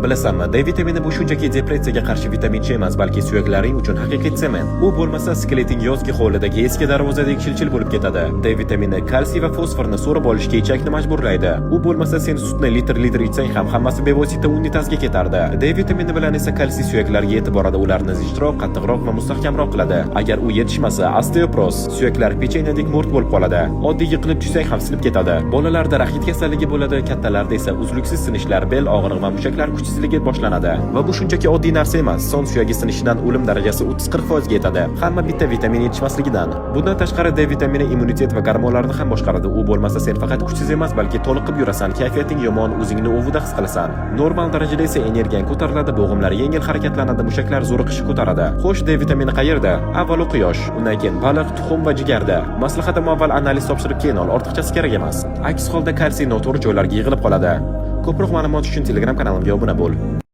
Bilasanmi, D vitamini bu shunchaki depressiyaga qarshi vitamincha emas, balki suyaklaring uchun haqiqiy sement. U bo'lmasa, skeleting yozgi hovlidagi eski darvozadek chil-chil bo'lib ketadi. D vitamini kalsiy va fosforni so'rib olishga ichakni majburlaydi. U bo'lmasa, sen sutni litr-litr ichsang ham, hammasi bevosita unitazga ketardi. D vitamini bilan esa kalsiy suyaklarga yetib boradi, ularni zichroq, qattiqroq va mustahkamroq qiladi. Agar u yetishmasa, osteoporoz, suyaklar pechenyadek mo'rt bo'lib qoladi. Oddiy yiqilib tushsang ham sinib ketadi. Bolalarda raxit kasalligi bo'ladi, kattalarda esa uzluksiz sinishlar, bel og'rig'i va mushaklar kuchsizligi boshlanadi. Va bu shunchaki oddiy narsa emas. Son suyagi sinishidan o'lim darajasi 30-40% ga yetadi. Hamma bitta vitamin yetishmasligidan. Bundan tashqari, D vitamini immunitet va gormonlarni ham boshqaradi. U bo'lmasa, sen faqat kuchsiz emas, balki toliqib yurasan, kayfiyating yomon, o'zingni ovida his qilasan. Normal darajada esa energiyang ko'tariladi, bo'g'imlar yengil harakatlanadi, mushaklar zo'riqishni ko'taradi. Xo'sh, D vitamini qayerda? Avvalo quyosh, undan keyin baliq, tuxum va jigarda. Maslahatim, avval analiz topshirib, keyin ol, ortiqchasi kerak emas. Aks holda kalsiy noto'g'ri joylarga yig'ilib qoladi. Ko'proq ma'lumot uchun Telegram kanalimga obuna bo'l.